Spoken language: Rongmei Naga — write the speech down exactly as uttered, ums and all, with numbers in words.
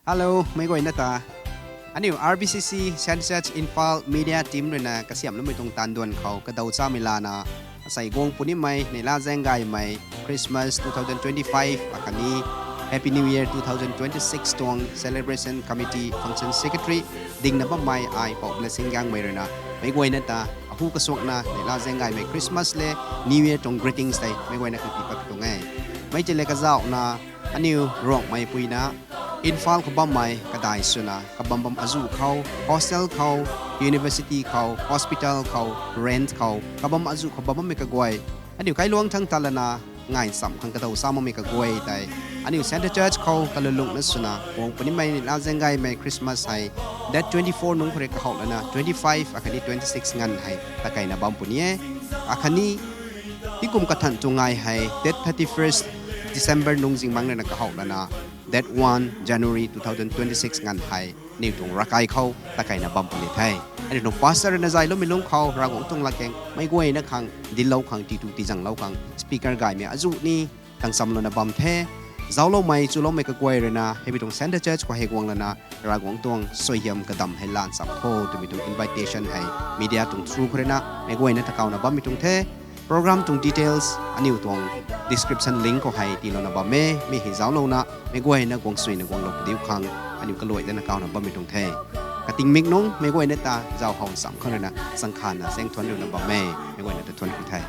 Hello, meic guayna ta. Aniu R B C C Centre Church Imphal Media Team ruina kasiamhloumei tuang taanv duan khou kadaw chamei lana, asei guang punimei, neihla zaeng gaymei, Christmas two thousand twenty-five akhatni Happy New Year two thousand twenty-six tuang Celebration Committee Function Secretary dingna bammei ai Pou Blessing Gangmei ruina, meic guayna ta ahu kasuakna neihla zaeng gaymei Christmas le New Year tuang greetings tei meic guayna khang tii pat tuang e. Mei tei le kazauhna, aniu Ruangmei puina Imphal khou bammei kadai swna kabam bam azuh khou, hostel khou, university khou, hospital khou, rent khou, kabam azuh khou bam bammei kaguay, aniu kailuang thangc talana ngai nchamh khang kadaw cha makmei kaguay tei, aniu Centre Church khou kalulungna swna guang punimei, neihla zaeng gaymei Christmas hei date twenty-four nungc khou rui kahouh lana twenty-five akhatni twenty-six nganv hei takeina bam puni e. Akhatni tingkum kathan tuang ngai hei date thirty-first December nungc zingbangc ruina kahouh lana date one January two thousand twenty-six nganv hei aniu tuang ravkai khou takeina bam puni the. Aniu tuang pastor ruina zayloumei lungc khou Ravguangc tuang latkaeng meic guayna khang dinclou khang, titu tizanglou khang speaker gaymei azuh ni tang chamlouna bam the. Zaucloumei chuloumei kaguay ruina hei mi tuang Centre Church khou hei guang lana Ravguangc tuang suaihiam kadam hei lan cham tho twmei tuang invitation hei media tuang through khou ruina meic guayna ta kauna bammei tuang the. Program tuang details aniu tuang description link khou hei tiilouna bam e. Mi hei zauclouna meic guayna guang suina guanglou padiu khang aniu kaluai dana kauna bammei tuang the. Katingmik nungc meic guayna ta zauc how nchamh khang ruina changkhanna zaeng thuanc riuna bam e. Meic guayna ta thuanc ku the.